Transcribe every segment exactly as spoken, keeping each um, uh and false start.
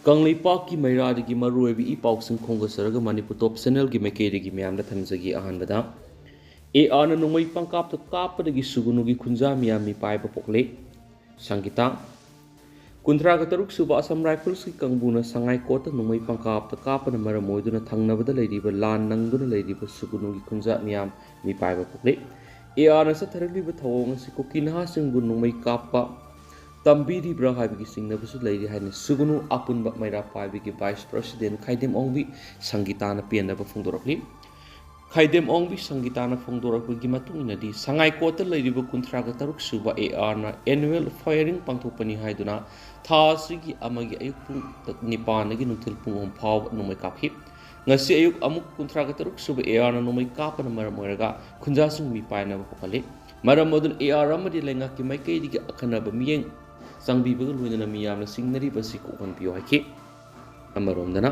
ꯀꯪꯂꯩꯄꯥꯛꯀꯤ ꯃꯩꯔꯥꯗꯒꯤ ꯃꯔꯨꯑꯣꯏꯕ ꯏ ꯄꯥꯎꯁꯤꯡ ꯈꯣꯝꯒꯠꯆꯔꯒ ꯃꯅꯤꯄꯨꯔ ꯇꯣꯞ ꯆꯦꯅꯦꯜꯒꯤ ꯃꯥꯏꯀꯩꯗꯒꯤ ꯃꯌꯥꯝꯗ ꯊꯝꯖꯒꯦ꯫ ꯑꯍꯥꯟꯕꯗ, ꯑꯦ ꯑꯥꯔꯅ ꯅꯣꯡꯃꯩ ꯄꯪꯀꯥꯞꯇ ꯀꯥꯞꯄꯗꯒꯤ ꯁꯨꯒꯨꯅꯨꯒꯤ ꯈꯨꯟꯖꯥ ꯃꯤꯌꯥꯝ ꯃꯤꯄꯥꯏꯕ ꯄꯣꯛꯂꯦ꯫ ꯁꯪꯒꯤꯇꯥ꯫ ꯀꯨꯟꯊ꯭ꯔꯥꯒ ꯇꯔꯨꯛ ꯁꯨꯕ ꯑꯁꯥꯝ ꯔꯥꯏꯐꯜꯁꯀꯤ ꯀꯥꯡꯕꯨꯅ ꯁꯉꯥꯏꯀꯣꯠꯇ ꯅꯣꯡꯃꯩ ꯄꯪꯀꯥꯞꯇ ꯀꯥꯞꯄꯅ ꯃꯔꯝ ꯑꯣꯏꯗꯨꯅ ꯊꯪꯅꯕꯗ ꯂꯩꯔꯤꯕ ꯂꯥꯟ ꯅꯪꯗꯨꯅ ꯂꯩꯔꯤꯕ ꯁꯨꯒꯨꯅꯨꯒꯤ ꯈꯨꯟꯖꯥ ꯃꯤꯌꯥꯝ ꯃꯤꯄꯥꯏꯕ ꯄꯣꯛꯂꯦ꯫ ꯑꯦ ꯑꯥꯔꯅ ꯆꯠꯊꯔꯛꯂꯤꯕ ꯊꯧꯑꯣꯡ ꯑꯁꯤ ꯀꯨꯀꯤ ꯅꯍꯥꯁꯤꯡꯕꯨ ꯅꯣꯡꯃꯩ ꯀꯥꯞꯄ ꯇꯝꯕꯤꯔꯤꯕ꯭ꯔꯥ ꯍꯥꯏꯕꯒꯤ ꯆꯤꯡꯅꯕꯁꯨ ꯂꯩꯔꯤ ꯍꯥꯏꯅ ꯁꯨꯒꯨꯅꯨ ꯑꯄꯨꯟꯕ ꯃꯩꯔꯥ ꯄꯥꯏꯕꯤꯒꯤ ꯚꯥꯏꯁ ꯄ꯭ꯔꯁꯤꯗꯦꯟ ꯈꯥꯏꯗꯦꯝ ꯑꯣꯡꯕꯤ ꯁꯪꯒꯤꯇꯥꯅ ꯄꯦꯟꯗꯕ ꯐꯣꯡꯗꯣꯔꯛꯂꯤ꯫ ꯈꯥꯏꯗꯦꯝ ꯑꯣꯡꯕꯤ ꯁꯪꯒꯤꯇꯥꯅ ꯐꯣꯡꯗꯣꯔꯛꯄꯒꯤ ꯃꯇꯨꯡ ꯏꯟꯅꯗꯤ, ꯁꯉꯥꯏꯀꯣꯠꯇ ꯂꯩꯔꯤꯕ ꯀꯨꯟꯊ꯭ꯔꯥꯒ ꯇꯔꯨꯛ ꯁꯨꯕ ꯑꯦ ꯑꯥꯔꯅ ꯑꯦꯅꯨꯋꯦꯜ ꯐꯥꯌꯔꯤꯡ ꯄꯥꯡꯊꯣꯛꯄꯅꯤ ꯍꯥꯏꯗꯨꯅ ꯊꯥ ꯑꯁꯤꯒꯤ ꯑꯃꯒꯤ ꯑꯌꯨꯛ ꯄꯨꯡ ꯅꯤꯄꯥꯟꯗꯒꯤ ꯅꯨꯡꯊꯤꯜ ꯄꯨꯡ ꯑꯍꯨꯝ ꯐꯥꯎꯕ ꯅꯣꯡꯃꯩ ꯀꯥꯞꯈꯤ꯫ ꯉꯁꯤ ꯑꯌꯨꯛ ꯑꯃꯨꯛ ꯀꯨꯟꯊ꯭ꯔꯥꯒ ꯇꯔꯨꯛ ꯁꯨꯕ ꯑꯦ ꯑꯥꯔꯅ ꯅꯣꯡꯃꯩ ꯀꯥꯞꯄꯅ ꯃꯔꯝ ꯑꯣꯏꯔꯒ ꯈꯨꯟꯖꯥꯁꯤꯡ ꯃꯤꯄꯥꯏꯅꯕ ꯄꯣꯛꯍꯜꯂꯤ꯫ ꯃꯔꯝ ꯑꯗꯨꯅ ꯑꯦ ꯑꯥꯔ ꯑꯃꯗꯤ ꯂꯩꯉꯥꯛꯀꯤ ꯃꯥꯏꯀꯩꯗꯒꯤ ꯑꯈꯟꯅꯕ ꯃꯤꯠꯌꯦꯡ ꯆꯪꯕꯤꯕꯒ ꯂꯣꯏꯅꯅ ꯃꯤꯌꯥꯝꯅ ꯆꯤꯡꯅꯔꯤꯕ ꯑꯁꯤ ꯀꯣꯛꯍꯟꯕꯤꯌꯨ ꯍꯥꯏꯈꯤ꯫ ꯑꯃꯔꯣꯝꯗꯅ,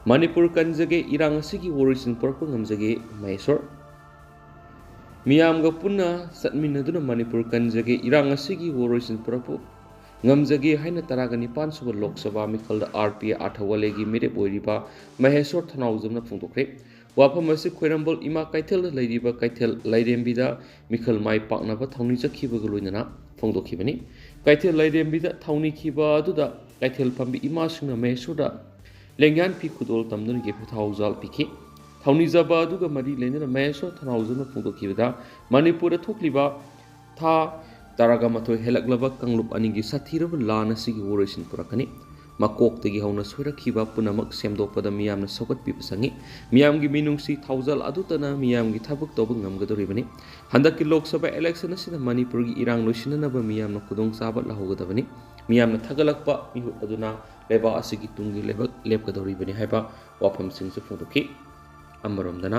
ꯃꯅꯤꯄꯨꯔ ꯀꯟꯖꯒꯦ, ꯏꯔꯥꯡ ꯑꯁꯤꯒꯤ ꯋꯥꯔꯣꯏꯁꯤꯟ ꯄꯨꯔꯛꯄ ꯉꯝꯖꯒꯦ, ꯃꯍꯦꯁꯣꯔ꯫ ꯃꯤꯌꯥꯝꯒ ꯄꯨꯟꯅ ꯆꯠꯃꯤꯟꯅꯗꯨꯅ ꯃꯅꯤꯄꯨꯔ ꯀꯟꯖꯒꯦ, ꯏꯔꯥꯡ ꯑꯁꯤꯒꯤ ꯋꯥꯔꯣꯏꯁꯤꯟ ꯄꯨꯔꯛꯄ ꯉꯝꯖꯒꯦ ꯍꯥꯏꯅ ꯇꯔꯥꯒ ꯅꯤꯄꯥꯟ ꯁꯨꯕ Lok Sabha ꯃꯤꯈꯜꯗ R P I ꯑꯥꯔꯊ ꯋꯥꯂꯦꯒꯤ ꯃꯤꯔꯦꯞ ꯑꯣꯏꯔꯤꯕ ꯃꯍꯦꯁꯣꯔ ꯊꯧꯅꯥꯎꯖꯝꯅ ꯐꯣꯡꯗꯣꯛꯈ꯭ꯔꯦ꯫ ꯋꯥꯐꯝ ꯑꯁꯤ ꯈ꯭ꯋꯥꯏꯔꯝꯕꯟ ꯏꯃꯥ ꯀꯩꯊꯦꯜꯗ ꯂꯩꯔꯤꯕ ꯀꯩꯊꯦꯜ ꯂꯥꯏꯔꯦꯝꯕꯤꯗ ꯃꯤꯈꯜ ꯃꯥꯏ ꯄꯥꯛꯅꯕ ꯊꯧꯅꯤ ꯆꯠꯈꯤꯕꯒ ꯂꯣꯏꯅꯅ ꯐꯣꯡꯗꯣꯛꯈꯤꯕꯅꯤ꯫ ꯀꯩꯊꯦꯜ ꯂꯥꯏꯔꯦꯝꯕꯤꯗ ꯊꯧꯅꯤꯈꯤꯕ ꯑꯗꯨꯗ ꯀꯩꯊꯦꯜ ꯐꯝꯕꯤ ꯏꯃꯥꯁꯤꯡꯅ ꯃꯍꯦꯁꯣꯔꯗ ꯂꯦꯡꯌꯥꯟ ꯐꯤ ꯈꯨꯗꯣꯜ ꯇꯝꯗꯨꯅ ꯌꯦꯛꯄ ꯊꯧꯖꯥꯜ ꯄꯤꯈꯤ꯫ ꯊꯧꯅꯤꯖꯕ ꯑꯗꯨꯒ ꯃꯔꯤ ꯂꯩꯅꯅ ꯃꯍꯦꯁꯣꯔ ꯊꯧꯅꯥꯎꯖꯝꯅ ꯐꯣꯡꯗꯣꯛꯈꯤꯕꯗ, ꯃꯅꯤꯄꯨꯔꯗ ꯊꯣꯛꯂꯤꯕ ꯊꯥ ꯇꯔꯥꯒ ꯃꯥꯊꯣꯏ ꯍꯦꯜꯂꯛꯂꯕ ꯀꯥꯡꯂꯨꯞ ꯑꯅꯤꯒꯤ ꯁꯥꯊꯤꯔꯕ ꯂꯥꯟ ꯑꯁꯤꯒꯤ ꯋꯥꯔꯣꯏꯁꯤꯟ ꯄꯨꯔꯛꯀꯅꯤ꯫ ꯃꯀꯣꯛꯇꯒꯤ ꯍꯧꯅ ꯁꯣꯏꯔꯛꯈꯤꯕ ꯄꯨꯝꯅꯃꯛ ꯁꯦꯝꯗꯣꯛꯄꯗ ꯃꯤꯌꯥꯝꯅ ꯁꯧꯒꯠꯄꯤꯕ ꯆꯪꯏ꯫ ꯃꯤꯌꯥꯝꯒꯤ ꯃꯤꯅꯨꯡꯁꯤ ꯊꯧꯖꯥꯜ ꯑꯗꯨꯇꯅ ꯃꯤꯌꯥꯝꯒꯤ ꯊꯕꯛ ꯇꯧꯕ ꯉꯝꯒꯗꯧꯔꯤꯕꯅꯤ꯫ ꯍꯟꯗꯛꯀꯤ ꯂꯣꯛ ꯁꯚꯥ ꯏꯂꯦꯛꯁꯟ ꯑꯁꯤꯗ ꯃꯅꯤꯄꯨꯔꯒꯤ ꯏꯔꯥꯡ ꯂꯣꯏꯁꯤꯟꯅꯅꯕ ꯃꯤꯌꯥꯝꯅ ꯈꯨꯗꯣꯡꯆꯥꯕ ꯂꯧꯍꯧꯒꯗꯕꯅꯤ꯫ ꯃꯤꯌꯥꯝꯅ ꯊꯥꯒꯠꯂꯛꯄ ꯃꯤꯍꯨꯠ ꯑꯗꯨꯅ ꯂꯩꯕꯥꯛ ꯑꯁꯤꯒꯤ ꯇꯨꯡꯒꯤ ꯂꯩꯕꯥꯛ ꯂꯦꯞꯀꯗꯧꯔꯤꯕꯅꯤ ꯍꯥꯏꯕ ꯋꯥꯐꯝꯁꯤꯡꯁꯨ ꯐꯣꯡꯗꯣꯛꯈꯤ꯫ ꯑꯃꯔꯣꯝꯗꯅ,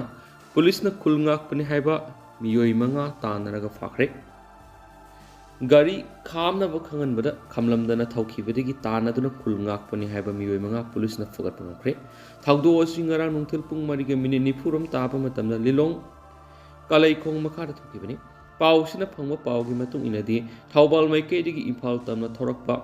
ꯄꯨꯂꯤꯁꯅ ꯈꯨꯜ ꯉꯥꯛꯄꯅꯤ ꯍꯥꯏꯕ ꯃꯤꯑꯣꯏ ꯃꯉꯥ ꯇꯥꯟꯅꯔꯒ ꯐꯥꯈ꯭ꯔꯦ꯫ ꯒꯥꯔꯤ ꯈꯥꯝꯅꯕ ꯈꯪꯍꯟꯕꯗ ꯈꯥꯝꯂꯝꯗꯅ ꯊꯧꯈꯤꯕꯗꯒꯤ ꯇꯥꯟꯅꯗꯨꯅ ꯈꯨꯜ ꯉꯥꯛꯄꯅꯤ ꯍꯥꯏꯕ ꯃꯤꯑꯣꯏ ꯃꯉꯥ ꯄꯨꯂꯤꯁꯅ ꯐꯒꯠꯄ ꯉꯝꯈ꯭ꯔꯦ꯫ ꯊꯧꯗꯣꯛ ꯑꯁꯤ ꯉꯔꯥꯡ ꯅꯨꯡꯊꯤꯜ ꯄꯨꯡ ꯃꯔꯤꯒ ꯃꯤꯅꯤꯠ ꯅꯤꯐꯨꯔꯣꯝ ꯇꯥꯕ ꯃꯇꯝꯗ ꯂꯤꯂꯣꯡ ꯀꯥꯂꯩꯈꯣꯡ ꯃꯈꯥꯗ ꯊꯣꯛꯈꯤꯕꯅꯤ꯫ ꯄꯥꯎꯁꯤꯅ ꯐꯪꯕ ꯄꯥꯎꯒꯤ ꯃꯇꯨꯡ ꯏꯟꯅꯗꯤ, ꯊꯧꯕꯥꯜ ꯃꯥꯏꯀꯩꯗꯒꯤ ꯏꯝꯐꯥꯜ ꯇꯝꯅ ꯊꯧꯔꯛꯄ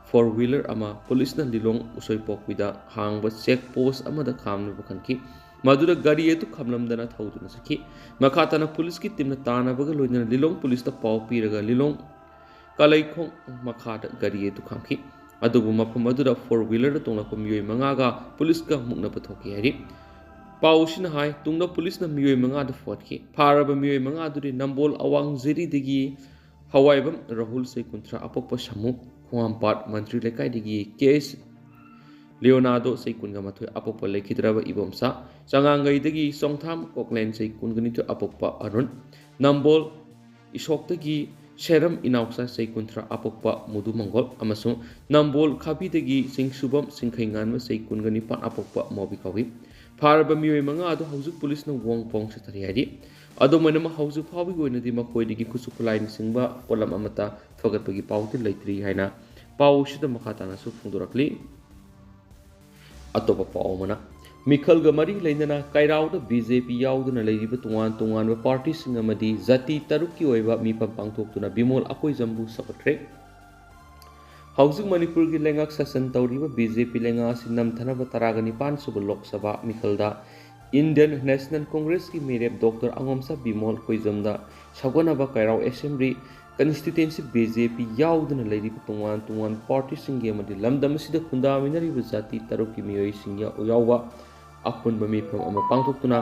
four wheeler ꯑꯃ ꯄꯨꯂꯤꯁꯅ ꯂꯤꯂꯣꯡ ꯎꯁꯣꯏꯄꯣꯛꯄꯤꯗ ꯍꯥꯡꯕ check post ꯑꯃꯗ ꯈꯥꯝꯅꯕ ꯈꯟꯈꯤ꯫ ꯃꯗꯨꯗ ꯒꯥꯔꯤ ꯑꯗꯨ ꯈꯥꯝꯂꯝꯗꯅ ꯊꯧꯗꯨꯅ ꯆꯠꯈꯤ꯫ ꯃꯈꯥ ꯇꯥꯅ ꯄꯨꯂꯤꯁꯀꯤ teamꯅ ꯇꯥꯟꯅꯕꯒ ꯂꯣꯏꯅꯅ ꯂꯤꯂꯣꯡ ꯄꯨꯂꯤꯁꯇ ꯄꯥꯎ ꯄꯤꯔꯒ ꯂꯤꯂꯣꯡ ꯀꯥꯂꯩꯈꯣꯡ ꯃꯈꯥꯗ ꯒꯥꯔꯤ ꯑꯗꯨ ꯈꯥꯝꯈꯤ꯫ ꯑꯗꯨꯕꯨ ꯃꯐꯝ ꯑꯗꯨꯗ four wheelerꯗ ꯇꯣꯡꯂꯛꯄ ꯃꯤꯑꯣꯏ ꯃꯉꯥꯒ ꯄꯨꯂꯤꯁꯀ ꯃꯨꯛꯅꯕ ꯊꯣꯛꯈꯤ ꯍꯥꯏꯔꯤ꯫ ꯄꯥꯎ ꯑꯁꯤꯅ ꯍꯥꯏ, ꯇꯨꯡꯗ ꯄꯨꯂꯤꯁꯅ ꯃꯤꯑꯣꯏ ꯃꯉꯥꯗ ꯐꯥꯈꯤ꯫ ꯐꯥꯔꯕ ꯃꯤꯑꯣꯏ ꯃꯉꯥ ꯑꯗꯨꯗꯤ ꯅꯝꯕꯣꯜ ꯑꯋꯥꯡ ꯖꯤꯔꯤꯗꯒꯤ ꯍꯋꯥꯏꯕꯝ ꯔꯥꯍꯨꯜ, ꯆꯍꯤ ꯀꯨꯟꯊ꯭ꯔꯥ, ꯑꯄꯣꯛꯄ ꯁꯥꯃꯨ, ꯈꯣꯡꯍꯥꯝꯄꯥꯠ ꯃꯟꯇ꯭ꯔꯤ ꯂꯩꯀꯥꯏꯗꯒꯤ ꯀꯦ ꯑꯦꯁ ꯂꯤꯌꯣꯅꯥꯗꯣ, ꯆꯍꯤ ꯀꯨꯟꯒ ꯃꯥꯊꯣꯏ, ꯑꯄꯣꯛꯄ ꯂꯩꯈꯤꯗ꯭ꯔꯕ ꯏꯕꯣꯝꯆꯥ, ꯆꯉꯥꯡꯒꯩꯗꯒꯤ ꯆꯣꯡꯊꯥꯝ ꯀꯣꯛꯂꯦꯟ, ꯆꯍꯤ ꯀꯨꯟꯒ ꯅꯤꯊꯣꯏ, ꯑꯄꯣꯛꯄ ꯑꯔꯨꯟ, ꯅꯝꯕꯣꯜ ꯏꯁꯣꯛꯇꯒꯤ ꯁꯦꯔꯝ ꯏꯅꯥꯎꯆꯥ, ꯆꯍꯤ ꯀꯨꯟꯊ꯭ꯔꯥ, ꯑꯄꯣꯛꯄ ꯃꯨꯗꯨ ꯃꯪꯒꯣꯜ, ꯑꯃꯁꯨꯡ ꯅꯝꯕꯣꯜ ꯈꯥꯕꯤꯗꯒꯤ ꯆꯤꯡꯁꯨꯕꯝ ꯁꯤꯡꯈꯩꯉꯥꯟꯕ, ꯆꯍꯤ ꯀꯨꯟꯒ ꯅꯤꯄꯥꯟ, ꯑꯄꯣꯛꯄ ꯃꯣꯕꯤ ꯀꯧꯏ꯫ ꯐꯥꯔꯕ ꯃꯤꯑꯣꯏ ꯃꯉꯥ ꯑꯗꯨ ꯍꯧꯖꯤꯛ ꯄꯨꯂꯤꯁꯅ ꯋꯣꯡ ꯄꯣꯡ ꯆꯠꯊꯔꯤ ꯍꯥꯏꯔꯤ꯫ ꯑꯗꯨꯝ ꯑꯣꯏꯅꯃꯛ, ꯍꯧꯖꯤꯛ ꯐꯥꯎꯕꯒꯤ ꯑꯣꯏꯅꯗꯤ ꯃꯈꯣꯏꯗꯒꯤ ꯈꯨꯠꯁꯨ ꯈꯨꯠꯂꯥꯏꯅꯆꯤꯡꯕ ꯄꯣꯠꯂꯝ ꯑꯃꯠꯇ ꯐꯒꯠꯄꯒꯤ ꯄꯥꯎꯗꯤ ꯂꯩꯇ꯭ꯔꯤ ꯍꯥꯏꯅ ꯄꯥꯎꯁꯤꯗ ꯃꯈꯥ ꯇꯥꯅꯁꯨ ꯐꯣꯡꯗꯣꯔꯛꯂꯤ꯫ ꯑꯇꯣꯞꯄ ꯄꯥꯎ ꯑꯃꯅ, ꯃꯤꯈꯜꯒ ꯃꯔꯤ ꯂꯩꯅꯅ ꯀꯩꯔꯥꯎꯗ ꯕꯤ ꯖꯦ ꯄꯤ ꯌꯥꯎꯗꯨꯅ ꯂꯩꯔꯤꯕ ꯇꯣꯉꯥꯟ ꯇꯣꯉꯥꯟꯕ ꯄꯥꯔꯇꯤꯁꯤꯡ ꯑꯃꯗꯤ ꯖꯥꯇꯤ ꯇꯔꯨꯛꯀꯤ ꯑꯣꯏꯕ ꯃꯤꯐꯝ ꯄꯥꯡꯊꯣꯛꯇꯨꯅ ꯕꯤꯃꯣꯜ ꯑꯀꯣꯏꯖꯝꯕꯨ ꯁꯧꯒꯠꯈ꯭ꯔꯦ꯫ ꯍꯧꯖꯤꯛ ꯃꯅꯤꯄꯨꯔꯒꯤ ꯂꯩꯉꯥꯛ ꯁꯥꯁꯟ ꯇꯧꯔꯤꯕ ꯕꯤ ꯖꯦ ꯄꯤ ꯂꯩꯉꯥꯛ ꯑꯁꯤ ꯅꯝꯊꯅꯕ ꯇꯔꯥꯒ ꯅꯤꯄꯥꯟ ꯁꯨꯕ ꯂꯣꯛ ꯁꯚꯥ ꯃꯤꯈꯜꯗ Indian National Congressꯀꯤ ꯃꯤꯔꯦꯞ ꯗꯣꯛꯇꯔ ꯑꯉꯣꯝꯁꯥ ꯕꯤꯃꯣꯜ ꯀꯣꯏꯖꯝꯗ ꯁꯧꯒꯠꯅꯕ Keirao Assembly Constituency B J P ꯌꯥꯎꯗꯨꯅ ꯂꯩꯔꯤꯕ ꯇꯣꯉꯥꯟ ꯇꯣꯉꯥꯟꯕ ꯄꯥꯔꯇꯤꯁꯤꯡꯒꯤ ꯑꯃꯗꯤ ꯂꯝꯗꯝ ꯑꯁꯤꯗ ꯈꯨꯟꯗꯥꯃꯤꯟꯅꯔꯤꯕ ꯖꯥꯇꯤ ꯇꯔꯨꯛꯀꯤ ꯃꯤꯑꯣꯏꯁꯤꯡ ꯌꯥꯎ-, ꯌꯥꯎꯕ ꯑꯄꯨꯟꯕ ꯃꯤꯐꯝ ꯑꯃ ꯄꯥꯡꯊꯣꯛꯇꯨꯅ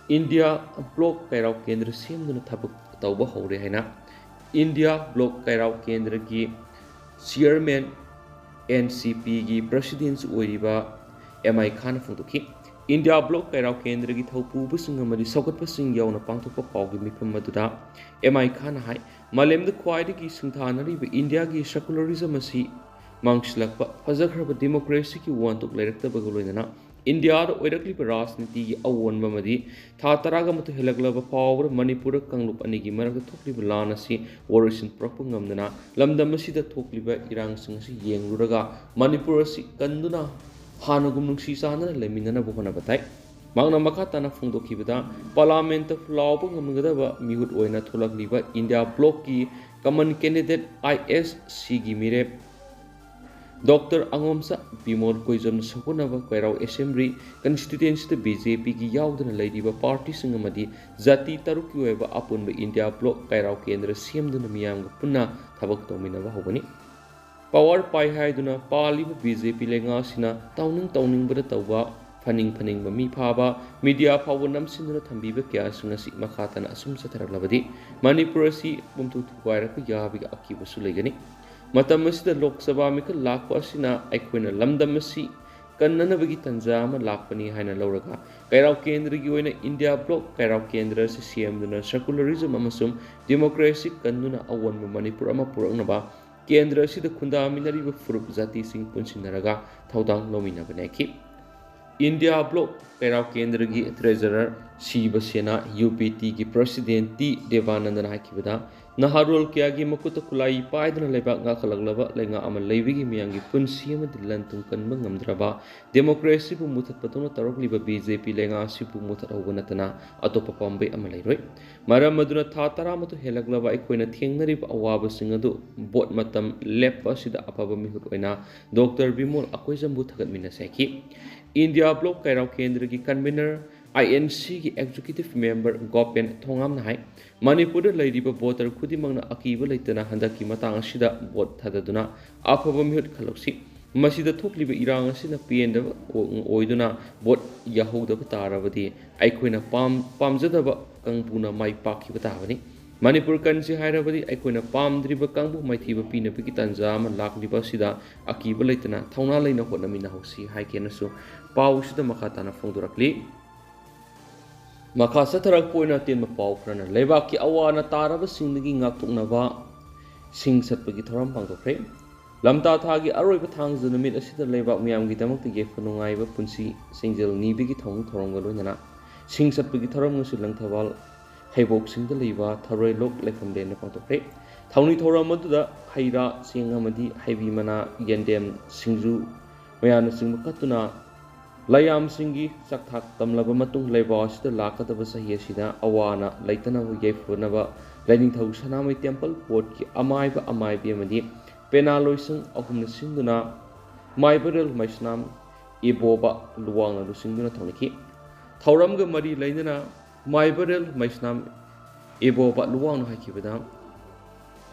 ꯏꯟꯗꯤꯌꯥ ꯕ꯭ꯂꯣꯛ ꯀꯩꯔꯥꯎ ꯀꯦꯟꯗ꯭ꯔ ꯁꯦꯝꯗꯨꯅ ꯊꯕꯛ ꯇꯧꯕ ꯍꯧꯔꯦ ꯍꯥꯏꯅ ꯏꯟꯗꯤꯌꯥ ꯕ꯭ꯂꯣꯛ ꯀꯩꯔꯥꯎ ꯀꯦꯟꯗ꯭ꯔꯒꯤ chairman, ꯑꯦꯟ ꯁꯤ ꯄꯤꯒꯤ president ꯑꯣꯏꯔꯤꯕ ꯑꯦꯝ ꯑꯥꯏ ꯈꯥꯟꯅ ꯐꯣꯡꯗꯣꯛꯈꯤ꯫ ꯏꯟꯗꯤꯌꯥ ꯕ꯭ꯂꯣꯛ ꯀꯩꯔꯥꯎ ꯀꯦꯟꯗ꯭ꯔꯒꯤ ꯊꯧꯄꯨꯕꯁꯤꯡ ꯑꯃꯗꯤ ꯁꯧꯒꯠꯄꯁꯤꯡ ꯌꯥꯎꯅ ꯄꯥꯡꯊꯣꯛꯄ ꯄꯥꯎꯒꯤ ꯃꯤꯐꯝ ꯑꯗꯨꯗ ꯑꯦꯝ ꯑꯥꯏ ꯈꯥꯟꯅ ꯍꯥꯏ, ꯃꯥꯂꯦꯝꯗ ꯈ꯭ꯋꯥꯏꯗꯒꯤ ꯁꯤꯡꯊꯥꯅꯔꯤꯕ ꯏꯟꯗꯤꯌꯥꯒꯤ secularism ꯑꯁꯤ ꯃꯥꯡꯁꯤꯜꯂꯛꯄ, ꯐꯖꯈ꯭ꯔꯕ democracyꯒꯤ ꯋꯥꯍꯟꯊꯣꯛ ꯂꯩꯔꯛꯇꯕꯒ ꯂꯣꯏꯅꯅ ꯏꯟꯗꯤꯌꯥꯗ ꯑꯣꯏꯔꯛꯂꯤꯕ ꯔꯥꯖꯅꯤꯇꯤꯒꯤ ꯑꯑꯣꯟꯕ ꯑꯃꯗꯤ ꯊꯥ ꯇꯔꯥꯒ ꯃꯥꯊꯣꯏ ꯍꯦꯜꯂꯛꯂꯕ ꯐꯥꯎꯕꯗ ꯃꯅꯤꯄꯨꯔꯗ ꯀꯥꯡꯂꯨꯞ ꯑꯅꯤꯒꯤ ꯃꯔꯛꯇ ꯊꯣꯛꯂꯤꯕ ꯂꯥꯟ ꯑꯁꯤ ꯋꯥꯔꯣꯏꯁꯤꯟ ꯄꯨꯔꯛꯄ ꯉꯝꯗꯅ ꯂꯝꯗꯝ ꯑꯁꯤꯗ ꯊꯣꯛꯂꯤꯕ ꯏꯔꯥꯡꯁꯤꯡ ꯑꯁꯤ ꯌꯦꯡꯂꯨꯔꯒ ꯃꯅꯤꯄꯨꯔ ꯑꯁꯤ ꯀꯟꯗꯨꯅ ꯍꯥꯟꯅꯒꯨꯝ ꯅꯨꯡꯁꯤ ꯆꯥꯟꯅꯅ ꯂꯩꯃꯤꯟꯅꯅꯕ ꯍꯣꯠꯅꯕ ꯇꯥꯏ꯫ ꯃꯍꯥꯛꯅ ꯃꯈꯥ ꯇꯥꯅ ꯐꯣꯡꯗꯣꯛꯈꯤꯕꯗ, ꯄꯥꯔꯂꯥꯃꯦꯟꯠꯇ ꯂꯥꯎꯕ ꯉꯝꯒꯗꯕ ꯃꯤꯍꯨꯠ ꯑꯣꯏꯅ ꯊꯣꯛꯂꯛꯂꯤꯕ ꯏꯟꯗꯤꯌꯥ ꯕ꯭ꯂꯣꯛꯀꯤ common candidate ꯑꯥꯏ ꯑꯦꯁ ꯁꯤꯒꯤ ꯃꯤꯔꯦꯞ doctor ꯑꯉꯣꯝꯆꯥ Bimol ꯀꯣꯏꯖꯝꯅ ꯁꯧꯒꯠꯅꯕ ꯀꯩꯔꯥꯎ assembly ꯀꯟꯁꯇꯤꯇ꯭ꯋꯦꯟꯁꯤꯗ B J ꯄꯤꯒꯤ ꯌꯥꯎꯗꯅ ꯂꯩꯔꯤꯕ ꯄꯥꯔꯇꯤꯁꯤꯡ ꯑꯃꯗꯤ ꯖꯥꯇꯤ ꯇꯔꯨꯛꯀꯤ ꯑꯣꯏꯕ ꯑꯄꯨꯟꯕ ꯏꯟꯗꯤꯌꯥ ꯕ꯭ꯂꯣꯛ ꯀꯩꯔꯥꯎ ꯀꯦꯟꯗ꯭ꯔ ꯁꯦꯝꯗꯨꯅ ꯃꯤꯌꯥꯝꯒ ꯄꯨꯟꯅ ꯊꯕꯛ ꯇꯧꯃꯤꯟꯅꯕ ꯍꯧꯒꯅꯤ꯫ ꯄꯥꯋꯔ ꯄꯥꯏ ꯍꯥꯏꯗꯨꯅ ꯄꯥꯜꯂꯤꯕ ꯕꯤ ꯖꯦ ꯄꯤ ꯂꯩꯉꯥꯛ ꯑꯁꯤꯅ ꯇꯧꯅꯤꯡ ꯇꯧꯅꯤꯡꯕꯗ ꯇꯧꯕ, ꯐꯅꯤꯡ ꯐꯅꯤꯡꯕ ꯃꯤ ꯐꯥꯕ, ꯃꯤꯗꯤꯌꯥ ꯐꯥꯎꯕ ꯅꯝꯁꯤꯟꯗꯨꯅ ꯊꯝꯕꯤꯕ ꯀꯌꯥꯁꯤꯡ ꯑꯁꯤ ꯃꯈꯥ ꯇꯥꯅ ꯑꯁꯨꯝ ꯆꯠꯊꯔꯛꯂꯕꯗꯤ ꯃꯅꯤꯄꯨꯔ ꯑꯁꯤ ꯄꯨꯝꯊꯨ ꯊꯨꯒꯥꯏꯔꯛꯄ ꯌꯥꯕꯒꯤ ꯑꯀꯤꯕꯁꯨ ꯂꯩꯒꯅꯤ꯫ ꯃꯇꯝ ꯑꯁꯤꯗ ꯂꯣꯛ ꯁꯚꯥ ꯃꯤꯈꯜ ꯂꯥꯛꯄ ꯑꯁꯤꯅ ꯑꯩꯈꯣꯏꯅ ꯂꯝꯗꯝ ꯑꯁꯤ ꯀꯟꯅꯅꯕꯒꯤ ꯇꯥꯟꯖꯥ ꯑꯃ ꯂꯥꯛꯄꯅꯤ ꯍꯥꯏꯅ ꯂꯧꯔꯒ ꯀꯩꯔꯥꯎ ꯀꯦꯟꯗ꯭ꯔꯒꯤ ꯑꯣꯏꯅ ꯏꯟꯗꯤꯌꯥ ꯕ꯭ꯂꯣꯛ ꯀꯩꯔꯥꯎ ꯀꯦꯟꯗ꯭ꯔ ꯑꯁꯤ ꯁꯦꯝꯗꯨꯅ ꯁꯦꯀꯨꯂꯔꯤꯖꯝ ꯑꯃꯁꯨꯡ ꯗꯦꯃꯣꯀ꯭ꯔꯦꯁꯤ ꯀꯟꯗꯨꯅ ꯑꯑꯣꯟꯕ ꯃꯅꯤꯄꯨꯔ ꯑꯃ ꯄꯨꯔꯛꯅꯕ ꯀꯦꯟꯗ꯭ꯔ ꯑꯁꯤꯗ ꯈꯨꯟꯗꯥꯃꯤꯟꯅꯔꯤꯕ ꯐꯨꯔꯨꯞ ꯖꯥꯇꯤꯁꯤꯡ ꯄꯨꯟꯁꯤꯟꯅꯔꯒ ꯊꯧꯗꯥꯡ ꯂꯧꯃꯤꯟꯅꯕꯅꯦ ꯍꯥꯏꯈꯤ꯫ ꯏꯟꯗꯤꯌꯥ ꯕ꯭ꯂꯣꯛ ꯀꯩꯔꯥꯎ ꯀꯦꯟꯗ꯭ꯔꯒꯤ ꯇ꯭ꯔꯦꯖꯔꯔ ꯁꯤꯕꯁꯦꯅꯥ ꯌꯨ ꯄꯤ ꯇꯤꯒꯤ ꯄ꯭ꯔꯁꯤꯗꯦꯟ ꯇꯤ ꯗꯦꯕꯥꯅꯟꯗꯅ ꯍꯥꯏꯈꯤꯕꯗ, ꯅꯍꯥꯔꯣꯜ ꯀꯌꯥꯒꯤ ꯃꯈꯨꯠꯇ ꯈꯨꯠꯂꯥꯏ ꯄꯥꯏꯗꯨꯅ ꯂꯩꯕꯥꯛ ꯉꯥꯛꯈꯠꯂꯛꯂꯕ ꯂꯩꯉꯥꯛ ꯑꯃ ꯂꯩꯕꯒꯤ ꯃꯤꯌꯥꯝꯒꯤ ꯄꯨꯟꯁꯤ ꯑꯃꯗꯤ ꯂꯟ ꯊꯨꯝ ꯀꯟꯕ ꯉꯝꯗ꯭ꯔꯕ, ꯗꯦꯃꯣꯀ꯭ꯔꯦꯁꯤꯕꯨ ꯃꯨꯊꯠꯄꯗꯧꯅ ꯇꯧꯔꯛꯂꯤꯕ ꯕꯤ ꯖꯦ ꯄꯤ ꯂꯩꯉꯥꯛ ꯑꯁꯤꯕꯨ ꯃꯨꯊꯠꯍꯧꯕ ꯅꯠꯇꯅ ꯑꯇꯣꯞꯄ ꯄꯥꯝꯕꯩ ꯑꯃ ꯂꯩꯔꯣꯏ꯫ ꯃꯔꯝ ꯑꯗꯨꯅ ꯊꯥ ꯇꯔꯥꯃꯥꯊꯣꯏ ꯍꯦꯜꯂꯛꯂꯕ ꯑꯩꯈꯣꯏꯅ ꯊꯦꯡꯅꯔꯤꯕ ꯑꯋꯥꯕꯁꯤꯡ ꯑꯗꯨ ꯚꯣꯠ ꯃꯇꯝ ꯂꯦꯞꯄ ꯑꯁꯤꯗ ꯑꯐꯕ ꯃꯤꯍꯨꯠ ꯑꯣꯏꯅ ꯗꯣꯛꯇꯔ ꯕꯤꯃꯣꯜ ꯑꯩꯈꯣꯏꯖꯝꯕꯨ ꯊꯥꯒꯠꯃꯤꯟꯅꯁꯤ ꯍꯥꯏꯈꯤ꯫ ꯏꯟꯗꯤꯌꯥ ꯕ꯭ꯂꯣꯛ ꯀꯩꯔꯥꯎ ꯀꯦꯟꯗ꯭ꯔꯒꯤ ꯀꯟꯚꯤꯅꯔ, ꯑꯥꯏ ꯑꯦꯟ ꯁꯤꯒꯤ ꯑꯦꯛꯖꯤꯀ꯭ꯌꯨꯇꯤꯚ ꯃꯦꯝꯕꯔ ꯒꯣꯄꯦꯟ ꯊꯣꯉꯥꯝꯅ ꯍꯥꯏ, ꯃꯅꯤꯄꯨꯔꯗ ꯂꯩꯔꯤꯕ ꯚꯣꯇꯔ ꯈꯨꯗꯤꯡꯃꯛꯅ ꯑꯀꯤꯕ ꯂꯩꯇꯅ ꯍꯟꯗꯛꯀꯤ ꯃꯇꯥꯡ ꯑꯁꯤꯗ ꯚꯣꯠ ꯊꯥꯗꯗꯨꯅ ꯑꯐꯕ ꯃꯤꯍꯨꯠ ꯈꯜꯂꯛꯁꯤ꯫ ꯃꯁꯤꯗ ꯊꯣꯛꯂꯤꯕ ꯏꯔꯥꯡ ꯑꯁꯤꯅ ꯄꯦꯟꯗꯕ ꯑꯣꯏꯗꯨꯅ ꯚꯣꯠ ꯌꯥꯍꯧꯗꯕ ꯇꯥꯔꯕꯗꯤ ꯑꯩꯈꯣꯏꯅ ꯄꯥꯝ-, ꯄꯥꯝꯖꯗꯕ ꯀꯥꯡꯕꯨꯅ ꯃꯥꯏ ꯄꯥꯛꯈꯤꯕ ꯇꯥꯕꯅꯤ꯫ ꯃꯅꯤꯄꯨꯔ ꯀꯟꯁꯤ ꯍꯥꯏꯔꯕꯗꯤ ꯑꯩꯈꯣꯏꯅ ꯄꯥꯝꯗ꯭ꯔꯤꯕ ꯀꯥꯡꯕꯨ ꯃꯥꯏꯊꯤꯕ ꯄꯤꯅꯕꯒꯤ ꯇꯥꯟꯖꯥ ꯑꯃ ꯂꯥꯛꯂꯤꯕ ꯑꯁꯤꯗ ꯑꯀꯤꯕ ꯂꯩꯇꯅ ꯊꯧꯅꯥ ꯂꯩꯅ ꯍꯣꯠꯅꯃꯤꯟꯅꯍꯧꯁꯤ ꯍꯥꯏꯒꯦꯅꯁꯨ ꯄꯥꯎꯁꯤꯗ ꯃꯈꯥ ꯇꯥꯅ ꯐꯣꯡꯗꯣꯔꯛꯂꯤ꯫ ꯃꯈꯥ ꯆꯠꯊꯔꯛꯄ ꯑꯣꯏꯅ ꯑꯇꯦꯟꯕ ꯄꯥꯎ ꯈꯔꯅ ꯂꯩꯕꯥꯛꯀꯤ ꯑꯋꯥ ꯑꯅꯥ ꯇꯥꯔꯕꯁꯤꯡꯗꯒꯤ ꯉꯥꯛꯊꯣꯛꯅꯕ ꯁꯤꯡ ꯆꯠꯄꯒꯤ ꯊꯧꯔꯝ ꯄꯥꯡꯊꯣꯛꯈ꯭ꯔꯦ꯫ ꯂꯝꯇꯥ ꯊꯥꯒꯤ ꯑꯔꯣꯏꯕ ꯊꯥꯡꯖ ꯅꯨꯃꯤꯠ ꯑꯁꯤꯗ ꯂꯩꯕꯥꯛ ꯃꯤꯌꯥꯝꯒꯤꯗꯃꯛꯇ ꯌꯥꯏꯐ ꯅꯨꯡꯉꯥꯏꯕ ꯄꯨꯟꯁꯤ ꯁꯤꯡꯖꯦꯜ ꯅꯤꯕꯒꯤ ꯊꯧꯅꯤ ꯊꯧꯔꯝꯒ ꯂꯣꯏꯅꯅ ꯁꯤꯡ ꯆꯠꯄꯒꯤ ꯊꯧꯔꯝ ꯑꯁꯤ ꯂꯪꯊꯕꯥꯜ ꯍꯩꯕꯣꯛꯁꯤꯡꯗ ꯂꯩꯕ ꯊꯔꯣꯏ ꯂꯣꯛ ꯂꯩꯐꯝ ꯂꯦꯟꯗ ꯄꯥꯡꯊꯣꯛꯈ꯭ꯔꯦ꯫ ꯊꯧꯅꯤ ꯊꯧꯔꯝ ꯑꯗꯨꯗ ꯍꯩ ꯔꯥ, ꯆꯦꯡ ꯑꯃꯗꯤ ꯍꯩꯕꯤ ꯃꯅꯥ, ꯌꯦꯟꯗꯦꯝ, ꯁꯤꯡꯖꯨ ꯃꯌꯥꯅꯆꯤꯡꯕ ꯀꯠꯇꯨꯅ ꯂꯥꯏꯌꯥꯝꯁꯤꯡꯒꯤ ꯆꯥꯛꯊꯥꯛ ꯇꯝꯂꯕ ꯃꯇꯨꯡ ꯂꯩꯕꯥꯛ ꯑꯁꯤꯗ ꯂꯥꯛꯀꯗꯕ ꯆꯍꯤ ꯑꯁꯤꯗ ꯑꯋꯥ ꯑꯅꯥ ꯂꯩꯇꯅꯕ ꯌꯥꯏꯐꯅꯕ ꯂꯥꯏꯅꯤꯡꯊꯧ ꯁꯅꯥꯃꯍꯤ ꯇꯦꯝꯄꯜ ꯕꯣꯔꯗꯀꯤ ꯑꯃꯥꯏꯕ ꯑꯃꯥꯏꯕꯤ ꯑꯃꯗꯤ ꯄꯦꯅꯥ ꯂꯣꯏꯁꯪ ꯑꯍꯨꯝꯅ ꯁꯤꯟꯗꯨꯅ ꯃꯥꯏꯕꯔꯦꯜ ꯃꯩꯁꯅꯥꯝ ꯏꯕꯣꯕ ꯂꯨꯋꯥꯡꯅ ꯂꯨꯆꯤꯡꯗꯨꯅ ꯊꯧꯅꯤꯈꯤ꯫ ꯊꯧꯔꯝꯒ ꯃꯔꯤ ꯂꯩꯅꯅ ꯃꯥꯏꯕꯔꯦꯜ ꯃꯩꯁꯅꯥꯝ ꯏꯕꯣꯕ ꯂꯨꯋꯥꯡꯅ ꯍꯥꯏꯈꯤꯕꯗ,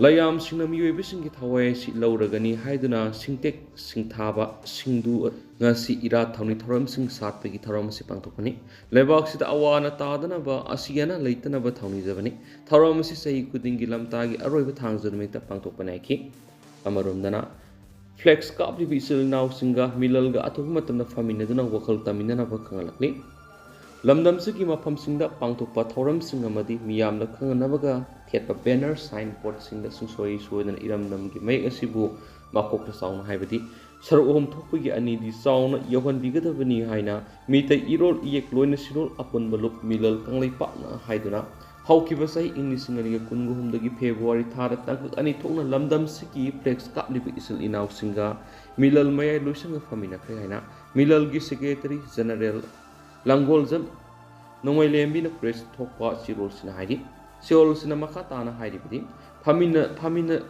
ꯂꯌꯥꯝꯁꯤꯡꯅ ꯃꯤꯑꯣꯏꯕꯁꯤꯡꯒꯤ ꯊꯋꯥꯏ ꯑꯁꯤ ꯂꯧꯔꯒꯅꯤ ꯍꯥꯏꯗꯨꯅ ꯁꯤꯡꯇꯦꯛ ꯁꯤꯡꯊꯥꯕ ꯁꯤꯡꯗꯨ ꯉꯁꯤ ꯏꯔꯥꯠ ꯊꯧꯅꯤ ꯊꯧꯔꯝꯁꯤꯡ ꯁꯥꯠꯄꯒꯤ ꯊꯧꯔꯝ ꯑꯁꯤ ꯄꯥꯡꯊꯣꯛꯄꯅꯤ꯫ ꯂꯩꯕꯥꯛꯁꯤꯗ ꯑꯋꯥ ꯑꯅꯥ ꯇꯥꯗꯅꯕ, ꯑꯁꯤ ꯑꯅꯥ ꯂꯩꯇꯅꯕ ꯊꯧꯅꯤꯖꯕꯅꯤ꯫ ꯊꯧꯔꯝ ꯑꯁꯤ ꯆꯍꯤ ꯈꯨꯗꯤꯡꯒꯤ ꯂꯝꯇꯥꯒꯤ ꯑꯔꯣꯏꯕ ꯊꯥꯡꯖ ꯅꯨꯃꯤꯠꯇ ꯄꯥꯡꯊꯣꯛꯄꯅꯤ ꯍꯥꯏꯈꯤ꯫ ꯑꯃꯔꯣꯝꯗꯅ, ꯐ꯭ꯂꯦꯛꯁ ꯀꯥꯞꯂꯤꯕ ꯏꯆꯤꯜ ꯏꯅꯥꯎꯁꯤꯡꯒ ꯃꯤꯂꯜꯒ ꯑꯊꯨꯕ ꯃꯇꯝꯗ ꯐꯝꯃꯤꯟꯅꯗꯨꯅ ꯋꯥꯈꯜ ꯇꯝꯃꯤꯟꯅꯅꯕ ꯈꯪꯍꯜꯂꯛꯂꯤ꯫ ꯂꯝꯗꯝꯁꯤꯒꯤ ꯃꯐꯝꯁꯤꯡꯗ ꯄꯥꯡꯊꯣꯛꯄ ꯊꯧꯔꯝꯁꯤꯡ ꯑꯃꯗꯤ ꯃꯤꯌꯥꯝꯗ ꯈꯪꯍꯟꯅꯕꯒ ꯊꯦꯠꯄ ꯕꯦꯅꯔ, ꯁꯥꯏꯟ ꯕꯣꯔꯗꯁꯤꯡꯗ ꯁꯨꯡꯁꯣꯏ ꯁꯣꯏꯗꯅ ꯏꯔꯝꯗꯝꯒꯤ ꯃꯌꯦꯛ ꯑꯁꯤꯕꯨ ꯃꯀꯣꯛꯇ ꯆꯥꯎꯅ ꯍꯥꯏꯕꯗꯤ ꯁꯔꯨꯛ ꯑꯍꯨꯝ ꯊꯣꯛꯄꯒꯤ ꯑꯅꯤꯗꯤ ꯆꯥꯎꯅ ꯌꯧꯍꯟꯕꯤꯒꯗꯕꯅꯤ ꯍꯥꯏꯅ ꯃꯤꯇꯩ ꯏꯔꯣꯜ ꯏꯌꯦꯛ ꯂꯣꯏꯅ ꯁꯤꯔꯣꯜ ꯑꯄꯨꯟꯕ ꯂꯨꯞ ꯃꯤꯂꯜ ꯀꯪꯂꯩꯄꯥꯛꯅ ꯍꯥꯏꯗꯨꯅ ꯍꯧꯈꯤꯕ ꯆꯍꯤ ꯏꯪ ꯂꯤꯁꯤꯡ ꯑꯅꯤꯒ ꯀꯨꯟꯒ ꯍꯨꯝꯗꯒꯤ ꯐꯦꯕ꯭ꯔꯨꯋꯥꯔꯤ ꯊꯥꯗ ꯇꯥꯡꯀꯛ ꯑꯅꯤ ꯊꯣꯛꯅ ꯂꯝꯗꯝꯁꯤꯒꯤ ꯐ꯭ꯂꯦꯛꯁ ꯀꯥꯞꯂꯤꯕ ꯏꯆꯤꯜ ꯏꯅꯥꯎꯁꯤꯡꯒ ꯃꯤꯂꯜ ꯃꯌꯥꯏ ꯂꯣꯏꯁꯪꯒ ꯐꯝꯃꯤꯟꯅꯈ꯭ꯔꯦ ꯍꯥꯏꯅ ꯃꯤꯂꯜꯒꯤ ꯁꯦꯀ꯭ꯔꯦꯇꯔꯤ ꯖꯦꯅꯔꯦꯜ ꯂꯥꯡꯒꯣꯜꯖꯝ ꯅꯣꯡꯃꯩꯂꯦꯝꯕꯤꯅ ꯄ꯭ꯔꯦꯁ ꯊꯣꯛꯄ ꯆꯦꯔꯣꯜꯁꯤꯅ ꯍꯥꯏꯔꯤ꯫ ꯆꯦꯔꯣꯜꯁꯤꯅ ꯃꯈꯥ ꯇꯥꯅ ꯍꯥꯏꯔꯤꯕꯗꯤ, ꯐꯝꯃꯤꯟꯅ-, ꯐꯝꯃꯤꯟꯅ-,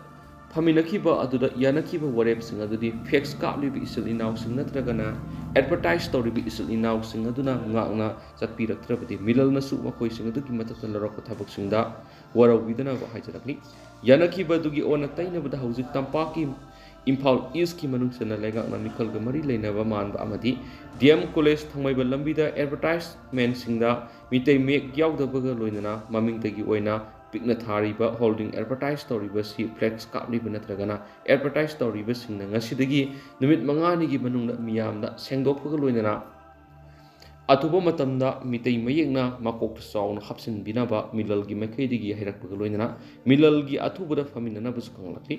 ꯐꯝꯃꯤꯟꯅꯈꯤꯕ ꯑꯗꯨꯗ ꯌꯥꯅꯈꯤꯕ ꯋꯥꯔꯦꯞꯁꯤꯡ ꯑꯗꯨꯗꯤ ꯐ꯭ꯂꯦꯛꯁ ꯀꯥꯞꯂꯤꯕ ꯏꯆꯤꯜ ꯏꯅꯥꯎꯁꯤꯡ ꯅꯠꯇ꯭ꯔꯒꯅ ꯑꯦꯗꯚꯔꯇꯥꯏꯁ ꯇꯧꯔꯤꯕ ꯏꯆꯤꯜ ꯏꯅꯥꯎꯁꯤꯡ ꯑꯗꯨꯅ ꯉꯥꯛꯅ ꯆꯠꯄꯤꯔꯛꯇ꯭ꯔꯕꯗꯤ ꯃꯤꯂꯜꯅꯁꯨ ꯃꯈꯣꯏꯁꯤꯡ ꯑꯗꯨꯒꯤ ꯃꯊꯛꯇ ꯂꯧꯔꯛꯄ ꯊꯕꯛꯁꯤꯡꯗ ꯋꯥꯔꯧꯕꯤꯗꯅꯕ ꯍꯥꯏꯖꯔꯛꯂꯤ꯫ ꯌꯥꯅꯈꯤꯕ ꯑꯗꯨꯒꯤ ꯑꯣꯟꯅ ꯇꯩꯅꯕꯗ ꯍꯧꯖꯤꯛ ꯇꯝꯄꯥꯛꯀꯤ ꯏꯝꯐꯥꯜ ꯏꯁꯀꯤ ꯃꯅꯨꯡ ꯆꯟꯅ ꯂꯩꯉꯥꯛꯅ ꯃꯤꯈꯜꯒ ꯃꯔꯤ ꯂꯩꯅꯕ ꯃꯥꯟꯕ ꯑꯃꯗꯤ ꯗꯤ ꯑꯦꯝ ꯀꯣꯂꯦꯖ ꯊꯥꯡꯃꯩꯕꯟ ꯂꯝꯕꯤꯗ ꯑꯦꯗꯚꯔꯇꯥꯏꯁꯃꯦꯟꯁꯤꯡꯗ ꯃꯤꯇꯩ ꯃꯌꯦꯛ ꯌꯥꯎꯗꯕꯒ ꯂꯣꯏꯅꯅ ꯃꯃꯤꯡꯗꯒꯤ ꯑꯣꯏꯅ ꯄꯤꯛꯅ ꯊꯥꯔꯤꯕ ꯍꯣꯜꯗꯤꯡ ꯑꯦꯗꯚꯔꯇꯥꯏꯁ ꯇꯧꯔꯤꯕꯁꯤ ꯐ꯭ꯂꯦꯛꯁ ꯀꯥꯞꯂꯤꯕ ꯅꯠꯇ꯭ꯔꯒꯅ ꯑꯦꯗꯚꯔꯇꯥꯏꯁ ꯇꯧꯔꯤꯕꯁꯤꯡꯅ ꯉꯁꯤꯗꯒꯤ ꯅꯨꯃꯤꯠ ꯃꯉꯥꯅꯤꯒꯤ ꯃꯅꯨꯡꯗ ꯃꯤꯌꯥꯝꯗ ꯁꯦꯡꯗꯣꯛꯄꯒ ꯂꯣꯏꯅꯅ ꯑꯊꯨꯕ ꯃꯇꯝꯗ ꯃꯤꯇꯩ ꯃꯌꯦꯛꯅ ꯃꯀꯣꯛꯇ ꯆꯥꯎꯅ ꯍꯥꯞꯆꯤꯟꯕꯤꯅꯕ ꯃꯤꯂꯜꯒꯤ ꯃꯥꯏꯀꯩꯗꯒꯤ ꯍꯥꯏꯔꯛꯄꯒ ꯂꯣꯏꯅꯅ ꯃꯤꯂꯜꯒꯤ ꯑꯊꯨꯕꯗ ꯐꯝꯃꯤꯟꯅꯅꯕꯁꯨ ꯈꯪꯂꯛꯂꯤ꯫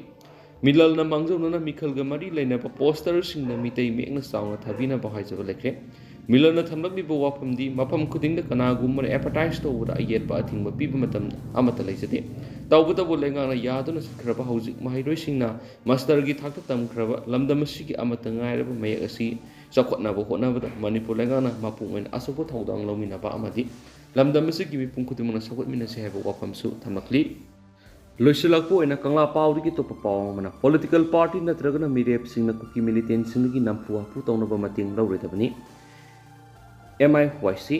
ꯃꯤꯂꯜꯅ ꯃꯥꯡꯖꯧꯅꯅ ꯃꯤꯈꯜꯒ ꯃꯔꯤ ꯂꯩꯅꯕ ꯄꯣꯁꯇꯔꯁꯤꯡꯗ ꯃꯤꯇꯩ ꯃꯌꯦꯛꯅ ꯆꯥꯎꯅ ꯊꯥꯕꯤꯅꯕ ꯍꯥꯏꯖꯕ ꯂꯩꯈ꯭ꯔꯦ꯫ ꯃꯤꯂꯜꯅ ꯊꯝꯂꯛꯂꯤꯕ ꯋꯥꯐꯝꯗꯤ ꯃꯐꯝ ꯈꯨꯗꯤꯡꯗ ꯀꯅꯥꯒꯨꯝꯕꯅ ꯑꯦꯗꯚꯔꯇꯥꯏꯁ ꯇꯧꯕꯗ ꯑꯌꯦꯠꯄ ꯑꯊꯤꯡꯕ ꯄꯤꯕ ꯃꯇꯝ ꯑꯃꯠꯇ ꯂꯩꯖꯗꯦ꯫ ꯇꯧꯕꯇꯕꯨ ꯂꯩꯉꯥꯛꯅ ꯌꯥꯗꯨꯅ ꯆꯠꯈ꯭ꯔꯕ ꯍꯧꯖꯤꯛ ꯃꯍꯩꯔꯣꯏꯁꯤꯡꯅ ꯃꯥꯁꯇꯔꯒꯤ ꯊꯥꯛꯇ ꯇꯝꯈ꯭ꯔꯕ ꯂꯝꯗꯝ ꯑꯁꯤꯒꯤ ꯑꯃꯠꯇ ꯉꯥꯏꯔꯕ ꯃꯌꯦꯛ ꯑꯁꯤ ꯆꯥꯎꯈꯠꯅꯕ ꯍꯣꯠꯅꯕꯗ ꯃꯅꯤꯄꯨꯔ ꯂꯩꯉꯥꯛꯅ ꯃꯄꯨꯡ ꯑꯣꯏꯅ ꯑꯆꯧꯕ ꯊꯧꯗꯥꯡ ꯂꯧꯃꯤꯟꯅꯕ ꯑꯃꯗꯤ ꯂꯝꯗꯝ ꯑꯁꯤꯒꯤ ꯃꯤꯄꯨꯝ ꯈꯨꯗꯤꯡꯃꯛꯅ ꯁꯧꯒꯠꯃꯤꯟꯅꯁꯤ ꯍꯥꯏꯕ ꯋꯥꯐꯝꯁꯨ ꯊꯝꯂꯛꯂꯤ꯫ ꯂꯣꯏꯁꯤꯜꯂꯛꯄ ꯑꯣꯏꯅ ꯀꯪꯂꯥ ꯄꯥꯎꯗꯒꯤ ꯑꯇꯣꯞꯄ ꯄꯥꯎ ꯑꯃꯅ, ꯄꯣꯂꯤꯇꯤꯀꯦꯜ ꯄꯥꯔꯇꯤ ꯅꯠꯇ꯭ꯔꯒꯅ ꯃꯤꯔꯦꯞꯁꯤꯡꯅ ꯀꯨꯀꯤ ꯃꯤꯂꯤꯇꯦꯟꯁꯤꯡꯗꯒꯤ ꯅꯝꯐꯨ ꯍꯥꯐꯨ ꯇꯧꯅꯕ ꯃꯇꯦꯡ ꯂꯧꯔꯣꯏꯗꯕꯅꯤ꯫ ꯑꯦꯝ ꯑꯥꯏ ꯋꯥꯏ ꯁꯤ꯫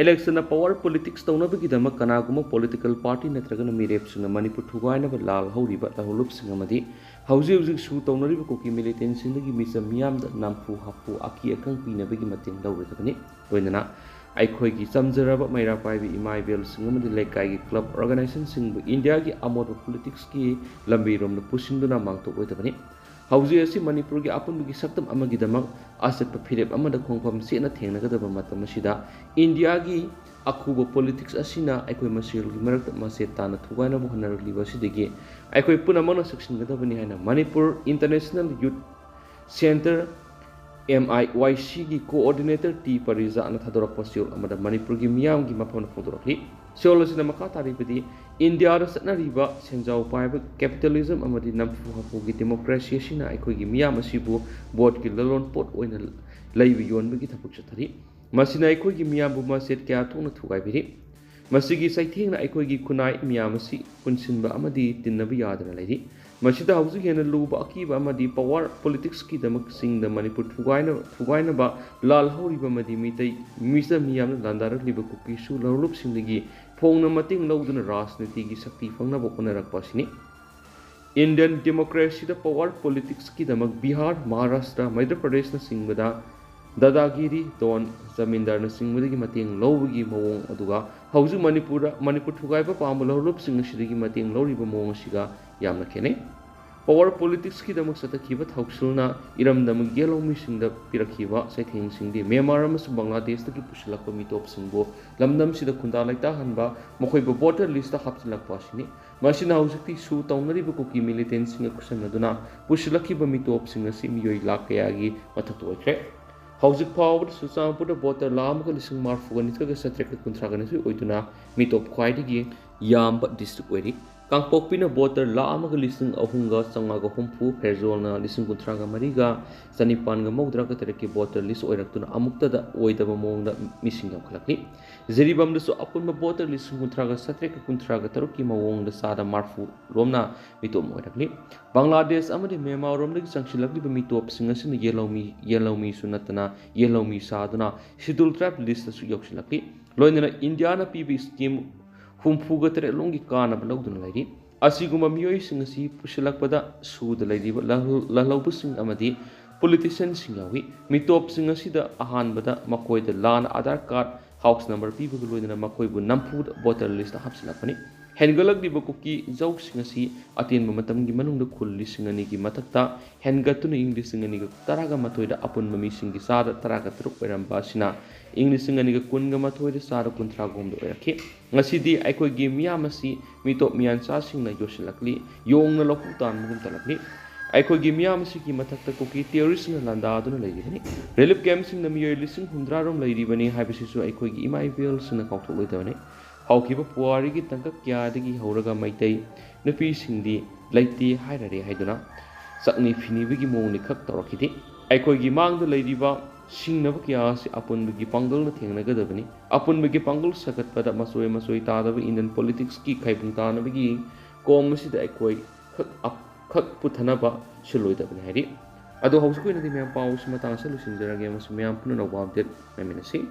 ꯏꯂꯦꯛꯁꯟꯗ ꯄꯋꯥꯔ ꯄꯣꯂꯤꯇꯤꯛꯁ ꯇꯧꯅꯕꯒꯤꯗꯃꯛ ꯀꯅꯥꯒꯨꯝꯕ ꯄꯣꯂꯤꯇꯤꯀꯦꯜ ꯄꯥꯔꯇꯤ ꯅꯠꯇ꯭ꯔꯒꯅ ꯃꯤꯔꯦꯞꯁꯤꯡꯅ ꯃꯅꯤꯄꯨꯔ ꯊꯨꯒꯥꯏꯅꯕ ꯂꯥꯜꯍꯧꯔꯤꯕ ꯂꯧꯍꯧꯂꯨꯞꯁꯤꯡ ꯑꯃꯗꯤ ꯍꯧꯖꯤꯛ ꯍꯧꯖꯤꯛ ꯁꯨ ꯇꯧꯅꯔꯤꯕ ꯀꯨꯀꯤ ꯃꯤꯂꯤꯇꯦꯟꯁꯤꯡꯗꯒꯤ ꯃꯤꯆꯝ ꯃꯤꯌꯥꯝꯗ ꯅꯝꯐꯨ ꯍꯥꯐꯨ ꯑꯀꯤ ꯑꯈꯪ ꯄꯤꯅꯕꯒꯤ ꯃꯇꯦꯡ ꯂꯧꯔꯣꯏꯗꯕꯅꯤ꯫ ꯂꯣꯏꯅꯅ ꯑꯩꯈꯣꯏꯒꯤ ꯆꯝꯖꯔꯕ ꯃꯩꯔꯥ ꯄꯥꯏꯕꯤ ꯏꯃꯥ ꯏꯕꯦꯜꯁꯤꯡ ꯑꯃꯗꯤ ꯂꯩꯀꯥꯏꯒꯤ ꯀ꯭ꯂꯕ ꯑꯣꯔꯒꯅꯥꯏꯖꯦꯁꯟꯁꯤꯡꯕꯨ ꯏꯟꯗꯤꯌꯥꯒꯤ ꯑꯃꯣꯠꯄ ꯄꯣꯂꯤꯇꯤꯛꯁꯀꯤ ꯂꯝꯕꯤꯔꯣꯝꯗ ꯄꯨꯁꯤꯟꯗꯨꯅ ꯃꯥꯡꯊꯣꯛꯂꯣꯏꯗꯕꯅꯤ꯫ ꯍꯧꯖꯤꯛ ꯑꯁꯤ ꯃꯅꯤꯄꯨꯔꯒꯤ ꯑꯄꯨꯟꯕꯒꯤ ꯁꯛꯇꯝ ꯑꯃꯒꯤꯗꯃꯛ ꯑꯆꯦꯠꯄ ꯐꯤꯔꯦꯞ ꯑꯃꯗ ꯈꯣꯡꯐꯝ ꯆꯦꯠꯅ ꯊꯦꯡꯅꯒꯗꯕ ꯃꯇꯝ ꯑꯁꯤꯗ ꯏꯟꯗꯤꯌꯥꯒꯤ ꯑꯈꯨꯕ ꯄꯣꯂꯤꯇꯤꯛꯁ ꯑꯁꯤꯅ ꯑꯩꯈꯣꯏ ꯃꯁꯦꯜꯒꯤ ꯃꯔꯛꯇ ꯃꯆꯦꯠ ꯇꯥꯅ ꯊꯨꯒꯥꯏꯅꯕ ꯍꯣꯠꯅꯔꯛꯂꯤꯕ ꯑꯁꯤꯗꯒꯤ ꯑꯩꯈꯣꯏ ꯄꯨꯝꯅꯃꯛꯅ ꯆꯦꯛꯁꯤꯟꯒꯗꯕꯅꯤ ꯍꯥꯏꯅ ꯃꯅꯤꯄꯨꯔ ꯏꯟꯇꯔꯅꯦꯁꯅꯦꯜ ꯌꯨꯠ ꯁꯦꯟꯇꯔ, ꯑꯦꯝ ꯑꯥꯏ ꯋꯥꯏ ꯁꯤꯒꯤ ꯀꯣꯑꯣꯔꯗꯤꯅꯦꯇꯔ ꯇꯤ ꯄꯔꯤꯖꯥꯅ ꯊꯥꯗꯣꯔꯛꯄ ꯆꯦꯔꯣꯜ ꯑꯃꯗ ꯃꯅꯤꯄꯨꯔꯒꯤ ꯃꯤꯌꯥꯝꯒꯤ ꯃꯐꯝꯗ ꯐꯣꯡꯗꯣꯔꯛꯂꯤ꯫ ꯆꯦꯔꯣꯜ ꯑꯁꯤꯅ ꯃꯈꯥ ꯇꯥꯔꯤꯕꯗꯤ, ꯏꯟꯗꯤꯌꯥꯗ ꯆꯠꯅꯔꯤꯕ ꯁꯦꯟꯖꯥꯎ ꯄꯥꯏꯕ ꯀꯦꯄꯤꯇꯦꯂꯤꯖꯝ ꯑꯃꯗꯤ ꯅꯝꯐꯨ ꯍꯥꯐꯨꯒꯤ ꯗꯦꯃꯣꯀ꯭ꯔꯦꯁꯤ ꯑꯁꯤꯅ ꯑꯩꯈꯣꯏꯒꯤ ꯃꯤꯌꯥꯝ ꯑꯁꯤꯕꯨ ꯚꯣꯠꯀꯤ ꯂꯂꯣꯟ ꯄꯣꯠ ꯑꯣꯏꯅ ꯂꯩꯕ ꯌꯣꯟꯕꯒꯤ ꯊꯕꯛ ꯆꯠꯊꯔꯤ꯫ ꯃꯁꯤꯅ ꯑꯩꯈꯣꯏꯒꯤ ꯃꯤꯌꯥꯝꯕꯨ ꯃꯆꯦꯠ ꯀꯌꯥ ꯊꯣꯛꯅ ꯊꯨꯒꯥꯏꯕꯤꯔꯤ꯫ ꯃꯁꯤꯒꯤ ꯆꯩꯊꯦꯡꯅ ꯑꯩꯈꯣꯏꯒꯤ ꯈꯨꯟꯅꯥꯏ ꯃꯤꯌꯥꯝ ꯑꯁꯤ ꯄꯨꯟꯁꯤꯟꯕ ꯑꯃꯗꯤ ꯇꯤꯟꯅꯕ ꯌꯥꯗꯅ ꯂꯩꯔꯤ꯫ ꯃꯁꯤꯗ ꯍꯧꯖꯤꯛ ꯍꯦꯟꯅ ꯂꯨꯕ ꯑꯀꯤꯕ ꯑꯃꯗꯤ ꯄꯋꯥꯔ ꯄꯣꯂꯤꯇꯤꯛꯁꯀꯤꯗꯃꯛ ꯆꯤꯡꯗ ꯃꯅꯤꯄꯨꯔ ꯊꯨꯒꯥꯏꯅ-, ꯊꯨꯒꯥꯏꯅꯕ ꯂꯥꯜꯍꯧꯔꯤꯕ ꯑꯃꯗꯤ ꯃꯤꯇꯩ ꯃꯤꯆꯝ ꯃꯤꯌꯥꯝꯅ ꯂꯥꯟꯗꯥꯔꯛꯂꯤꯕ ꯀꯨꯀꯤꯁꯨ ꯂꯧꯍꯧꯂꯨꯞꯁꯤꯡꯗꯒꯤ ꯐꯣꯡꯅ ꯃꯇꯦꯡ ꯂꯧꯗꯨꯅ ꯔꯥꯖꯅꯤꯇꯤꯒꯤ ꯁꯛꯇꯤ ꯐꯪꯅꯕ ꯍꯣꯠꯅꯔꯛꯄ ꯑꯁꯤꯅꯤ꯫ ꯏꯟꯗꯤꯌꯟ ꯗꯦꯃꯣꯀ꯭ꯔꯦꯁꯤꯗ ꯄꯋꯥꯔ ꯄꯣꯂꯤꯇꯤꯛꯁꯀꯤꯗꯃꯛ ꯕꯤꯍꯥꯔ, ꯃꯍꯥꯔꯥꯁꯇ꯭ꯔ, ꯃꯙ꯭ꯌ ꯄ꯭ꯔꯗꯦꯁꯅꯆꯤꯡꯕꯗ ꯗꯥꯗꯥꯒꯤꯔꯤ, ꯗꯣꯟ, ꯖꯃꯤꯟꯗꯥꯔꯅꯆꯤꯡꯕꯗꯒꯤ ꯃꯇꯦꯡ ꯂꯧꯕꯒꯤ ꯃꯑꯣꯡ ꯑꯗꯨꯒ ꯍꯧꯖꯤꯛ ꯃꯅꯤꯄꯨꯔꯗ ꯃꯅꯤꯄꯨꯔ ꯊꯨꯒꯥꯏꯕ ꯄꯥꯝꯕ ꯂꯧꯍꯧꯂꯨꯞꯁꯤꯡ ꯑꯁꯤꯗꯒꯤ ꯃꯇꯦꯡ ꯂꯧꯔꯤꯕ ꯃꯑꯣꯡ ꯑꯁꯤꯒ ꯌꯥꯝꯅ ꯈꯦꯠꯅꯩ꯫ ꯄꯋꯥꯔ ꯄꯣꯂꯤꯇꯤꯛꯁꯀꯤꯗꯃꯛ ꯆꯠꯊꯈꯤꯕ ꯊꯧꯁꯤꯜꯅ ꯏꯔꯝꯗꯝꯒꯤ ꯌꯦꯜꯍꯧꯃꯤꯁꯤꯡꯗ ꯄꯤꯔꯛꯈꯤꯕ ꯆꯩꯊꯦꯡꯁꯤꯡꯗꯤ ꯃ꯭ꯌꯥꯟꯃꯥꯔ ꯑꯃꯁꯨꯡ ꯕꯪꯒ꯭ꯂꯥꯗꯦꯁꯇꯒꯤ ꯄꯨꯁꯤꯜꯂꯛꯄ ꯃꯤꯇꯣꯞꯁꯤꯡꯕꯨ ꯂꯝꯗꯝꯁꯤꯗ ꯈꯨꯟꯗꯥ ꯂꯩꯇꯥꯍꯟꯕ, ꯃꯈꯣꯏꯕꯨ ꯚꯣꯇꯔ ꯂꯤꯁꯇ ꯍꯥꯞꯆꯤꯜꯂꯛꯄ ꯑꯁꯤꯅꯤ꯫ ꯃꯁꯤꯅ ꯍꯧꯖꯤꯛꯇꯤ ꯁꯨ ꯇꯧꯅꯔꯤꯕ ꯀꯨꯀꯤ ꯃꯤꯂꯤꯇꯦꯟꯁꯤꯡꯒ ꯈꯨꯠꯁꯝꯅꯗꯨꯅ ꯄꯨꯁꯤꯜꯂꯛꯈꯤꯕ ꯃꯤꯇꯣꯞꯁꯤꯡ ꯑꯁꯤ ꯃꯤꯑꯣꯏ ꯂꯥꯈ ꯀꯌꯥꯒꯤ ꯃꯊꯛꯇ ꯑꯣꯏꯈ꯭ꯔꯦ꯫ ꯍꯧꯖꯤꯛ ꯐꯥꯎꯕꯗ ꯆꯨꯔꯆꯥꯟꯄꯨꯔꯗ ꯚꯣꯇꯔ ꯂꯥꯈ ꯑꯃꯒ ꯂꯤꯁꯤꯡ ꯃꯔꯤꯐꯨꯒ ꯅꯤꯊꯣꯏꯒ ꯆꯥꯇ꯭ꯔꯦꯠꯀ ꯀꯨꯟꯊ꯭ꯔꯥꯒ ꯅꯤꯊꯣꯏ ꯑꯣꯏꯗꯨꯅ ꯃꯤꯇꯣꯞ ꯈ꯭ꯋꯥꯏꯗꯒꯤ ꯌꯥꯝꯕ ꯗꯤꯁꯇ꯭ꯔꯤꯛ ꯑꯣꯏꯔꯤ꯫ ꯀꯥꯡꯄꯣꯛꯄꯤꯅ ꯚꯣꯇꯔ ꯂꯥꯈ ꯑꯃꯒ ꯂꯤꯁꯤꯡ ꯑꯍꯨꯝꯒ ꯆꯥꯝꯃꯉꯥꯒ ꯍꯨꯝꯐꯨ, ꯐꯦꯔꯖꯣꯜꯅ ꯂꯤꯁꯤꯡ ꯀꯨꯟꯊ꯭ꯔꯥꯒ ꯃꯔꯤꯒ ꯆꯅꯤꯄꯥꯟꯒ ꯃꯧꯗ꯭ꯔꯥꯒ ꯇꯔꯦꯠꯀꯤ ꯚꯣꯇꯔ ꯂꯤꯁ ꯑꯣꯏꯔꯛꯇꯨꯅ ꯑꯃꯨꯛꯇꯗ ꯑꯣꯏꯗꯕ ꯃꯑꯣꯡꯗ ꯃꯤꯁꯤꯡ ꯌꯥꯝꯈꯠꯂꯛꯂꯤ꯫ ꯖꯤꯔꯤꯕꯥꯝꯗꯁꯨ ꯑꯄꯨꯟꯕ ꯚꯣꯇꯔ ꯂꯤꯁꯤꯡ ꯀꯨꯟꯊ꯭ꯔꯥꯒ ꯆꯥꯇ꯭ꯔꯦꯠꯀ ꯀꯨꯟꯊ꯭ꯔꯥꯒ ꯇꯔꯨꯛꯀꯤ ꯃꯑꯣꯡꯗ ꯆꯥꯗ ꯃꯔꯐꯨ ꯔꯣꯝꯅ ꯃꯤꯇꯣꯞ ꯑꯣꯏꯔꯛꯂꯤ꯫ ꯕꯪꯒ꯭ꯂꯥꯗꯦꯁ ꯑꯃꯗꯤ ꯃ꯭ꯌꯥꯟꯃꯥꯔꯔꯣꯝꯗꯒꯤ ꯆꯪꯁꯤꯜꯂꯛꯂꯤꯕ ꯃꯤꯇꯣꯞꯁꯤꯡ ꯑꯁꯤꯅ ꯌꯦꯜꯍꯧꯃꯤ, ꯌꯦꯜꯍꯧꯃꯤꯁꯨ ꯅꯠꯇꯅ ꯌꯦꯜꯍꯧꯃꯤ ꯁꯥꯗꯨꯅ ꯁꯤꯗꯨꯜ ꯇ꯭ꯔꯥꯏꯕ ꯂꯤꯁꯇꯁꯨ ꯌꯧꯁꯤꯜꯂꯛꯂꯤ꯫ ꯂꯣꯏꯅꯅ ꯏꯟꯗꯤꯌꯥꯅ ꯄꯤꯕ ꯁ꯭ꯀꯤꯝ ꯍꯨꯝꯐꯨꯒ ꯇꯔꯦꯠ ꯂꯣꯝꯒꯤ ꯀꯥꯟꯅꯕ ꯂꯧꯗꯨꯅ ꯂꯩꯔꯤ꯫ ꯑꯁꯤꯒꯨꯝꯕ ꯃꯤꯑꯣꯏꯁꯤꯡ ꯑꯁꯤ ꯄꯨꯁꯤꯜꯂꯛꯄꯗ ꯁꯨꯗ ꯂꯩꯔꯤꯕ ꯂꯥꯜꯍꯧ-, ꯂꯥꯜꯍꯧꯕꯁꯤꯡ ꯑꯃꯗꯤ ꯄꯣꯂꯤꯇꯤꯁꯤꯌꯥꯟꯁꯤꯡ ꯌꯥꯎꯏ꯫ ꯃꯤꯇꯣꯞꯁꯤꯡ ꯑꯁꯤꯗ ꯑꯍꯥꯟꯕꯗ ꯃꯈꯣꯏꯗ ꯂꯥꯟꯅ ꯑꯙꯥꯔ ꯀꯥꯔꯗ, ꯍꯥꯎꯁ ꯅꯝꯕꯔ ꯄꯤꯕꯒ ꯂꯣꯏꯅꯅ ꯃꯈꯣꯏꯕꯨ ꯅꯝꯐꯨꯗ ꯚꯣꯇꯔ ꯂꯤꯁꯇ ꯍꯥꯞꯆꯤꯜꯂꯛꯄꯅꯤ꯫ ꯍꯦꯟꯒꯠꯂꯛꯂꯤꯕ ꯀꯨꯀꯤ ꯏꯖꯧꯁꯤꯡ ꯑꯁꯤ ꯑꯇꯦꯟꯕ ꯃꯇꯝꯒꯤ ꯃꯅꯨꯡꯗ ꯈꯨꯜ ꯂꯤꯁꯤꯡ ꯑꯅꯤꯒꯤ ꯃꯊꯛꯇ ꯍꯦꯟꯒꯠꯇꯨꯅ ꯏꯪ ꯂꯤꯁꯤꯡ ꯑꯅꯤꯒ ꯇꯔꯥꯒ ꯃꯥꯊꯣꯏꯗ ꯑꯄꯨꯟꯕ ꯃꯤꯁꯤꯡꯒꯤ ꯆꯥꯗ ꯇꯔꯥꯒ ꯇꯔꯨꯛ ꯑꯣꯏꯔꯝꯕ ꯑꯁꯤꯅ ꯏꯪ ꯂꯤꯁꯤꯡ ꯑꯅꯤꯒ ꯀꯨꯟꯒ ꯃꯥꯊꯣꯏꯗ ꯆꯥꯗ ꯀꯨꯟꯊ꯭ꯔꯥꯒ ꯍꯨꯝꯗꯣꯏ ꯑꯣꯏꯔꯛꯈꯤ꯫ ꯉꯁꯤꯗꯤ ꯑꯩꯈꯣꯏꯒꯤ ꯃꯤꯌꯥꯝ ꯑꯁꯤ ꯃꯤꯇꯣꯞ ꯃꯤꯌꯥꯟꯆꯥꯁꯤꯡꯅ ꯌꯣꯠꯁꯤꯜꯂꯛꯂꯤ, ꯌꯣꯡꯅ ꯂꯧꯕꯨꯛ ꯇꯥꯟꯕꯒꯨꯝ ꯇꯥꯜꯂꯛꯂꯤ꯫ ꯑꯩꯈꯣꯏꯒꯤ ꯃꯤꯌꯥꯝ ꯑꯁꯤꯒꯤ ꯃꯊꯛꯇ ꯀꯨꯀꯤ ꯇꯦꯔꯣꯔꯤꯁ꯭ꯠꯅ ꯂꯥꯟꯗꯥꯗꯨꯅ ꯂꯩꯔꯤꯕꯅꯤ꯫ ꯔꯤꯂꯤꯐ ꯀꯦꯝꯞꯁꯤꯡꯗ ꯃꯤꯑꯣꯏ ꯂꯤꯁꯤꯡ ꯍꯨꯝꯗ꯭ꯔꯥ ꯔꯣꯝ ꯂꯩꯔꯤꯕꯅꯤ ꯍꯥꯏꯕꯁꯤꯁꯨ ꯑꯩꯈꯣꯏꯒꯤ ꯏꯃꯥ ꯏꯕꯦꯜꯁꯤꯡꯅ ꯀꯥꯎꯊꯣꯛꯂꯣꯏꯗꯕꯅꯤ꯫ ꯍꯧꯈꯤꯕ ꯄꯨꯋꯥꯔꯤꯒꯤ ꯇꯥꯡꯀꯛ ꯀꯌꯥꯗꯒꯤ ꯍꯧꯔꯒ ꯃꯩꯇꯩ ꯅꯨꯄꯤꯁꯤꯡꯗꯤ ꯂꯩꯇꯦ ꯍꯥꯏꯔꯔꯦ ꯍꯥꯏꯗꯨꯅ ꯆꯠꯅꯤ ꯐꯤꯅꯤꯕꯒꯤ ꯃꯑꯣꯡꯅꯤ ꯈꯛ ꯇꯧꯔꯛꯈꯤꯗꯦ꯫ ꯑꯩꯈꯣꯏꯒꯤ ꯃꯥꯡꯗ ꯂꯩꯔꯤꯕ ꯁꯤꯡꯅꯕ ꯀꯌꯥ ꯑꯁꯤ ꯑꯄꯨꯟꯕꯒꯤ ꯄꯥꯡꯒꯜꯅ ꯊꯦꯡꯅꯒꯗꯕꯅꯤ꯫ ꯑꯄꯨꯟꯕꯒꯤ ꯄꯥꯡꯒꯜ ꯁꯥꯒꯠꯄꯗ ꯃꯆꯣꯏ ꯃꯆꯣꯏ ꯇꯥꯗꯕ ꯏꯟꯗꯤꯌꯟ ꯄꯣꯂꯤꯇꯤꯛꯁꯀꯤ ꯈꯥꯏꯕꯨꯡ ꯇꯥꯅꯕꯒꯤ ꯀꯣꯝ ꯑꯁꯤꯗ ꯑꯩꯈꯣꯏ ꯈꯛ ꯑꯞ-, ꯈꯛ ꯄꯨꯊꯅꯕ ꯁꯤꯜꯂꯣꯏꯗꯕꯅꯤ ꯍꯥꯏꯔꯤ꯫ ꯑꯗꯣ ꯍꯧꯖꯤꯛꯀꯤ ꯑꯣꯏꯅꯗꯤ ꯃꯌꯥꯝ ꯄꯥꯎ ꯑꯁꯤ ꯃꯇꯥꯡ ꯑꯁꯤꯗ ꯂꯣꯏꯁꯤꯟꯖꯔꯒꯦ ꯑꯃꯁꯨꯡ ꯃꯌꯥꯝ ꯄꯨꯝꯅ ꯑꯅꯧꯕ ꯑꯞꯗꯦꯠ ꯉꯥꯏꯃꯤꯟꯅꯁꯤ꯫